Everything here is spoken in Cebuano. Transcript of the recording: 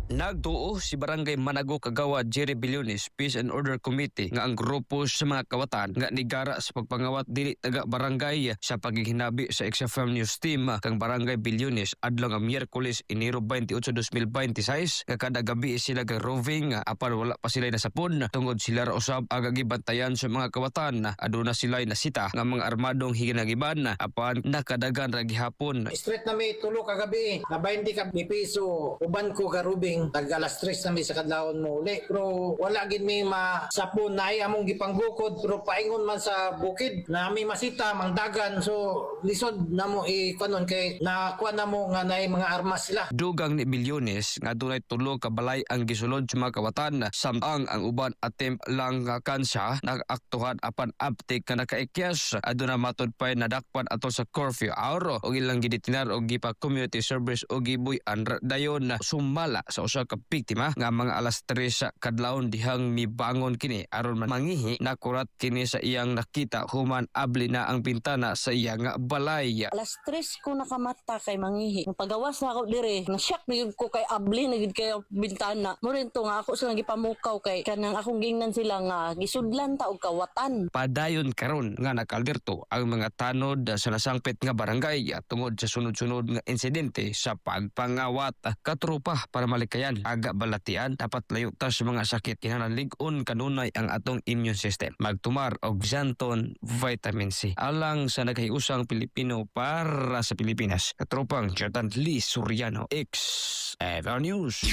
Nagtuo si Barangay Manago Kagawad Jerry Billones, Peace and Order Committee, nga ang grupo sa mga kawatan nga nigara sa pagpangawat dili taga barangay. Sa pagighinabi sa XFM News Team kang Barangay Billones adlaw nga Miyerkules, Enero 28, 2026, nga kada gabi sila ga roving, apan wala pa sila nasapon tungod sila ra usab aga gibantayan sa mga kawatan. Aduna sila nasita nga mga armadong higinagiban, apan nakadagan ra gihapon. Straight na may tulo kagabi. Nabayndi ka ni piso. Uban ko garubing. Tag alas 3 na may sa kadlawon mo uli. Pero wala gid mi masapon na ay among gipanggukod, pero paingon man sa bukid na mi masita mangdagan, so lisod na mo i kunon kay nakuha na mo nga naay mga armas sila. Dugang ni Bilyones nga dunay tulo ka balay ang gisulod sa mga kawatan, samtang ang uban attempt lang nga kansa nakaaktuhan, apan aptik nga nakaikyas. Aduna matud pa nadakpan atol sa curfew hour og ilang gidetinar og gipa community service og gibuy-an dayon. Sumala sa usa ka biktima nga mga alas 3 sa kadlawon dihang mibangon kini aron mangihi, nakurat kini sa iyang nakita human abli na ang bintana sa iyang balay. Alas 3 ko nakamata kay mangihi. Ang pagawas na ako dire, na-shock na gyud ko kay abli na gyud kayo bintana. Mo rin to nga ako silang gipamukaw kay kanang akong gingnan sila nga gisudlan ta og kawatan. Padayon karon nga nakalderto ang mga tanod sa nasangpit nga barangay tungod sa sunod-sunod nga insidente sa pagpangawat. Katropa, para malikayan aga balatian, dapat layo ta sa mga sakit. Kinahanglan lig-on kanunay ang atong immune system. Magtumar og Xanthone Vitamin C. Alang sa naghiusang Pilipino para sa Pilipinas. Katropang Jordan Lee Soriano, XFM News.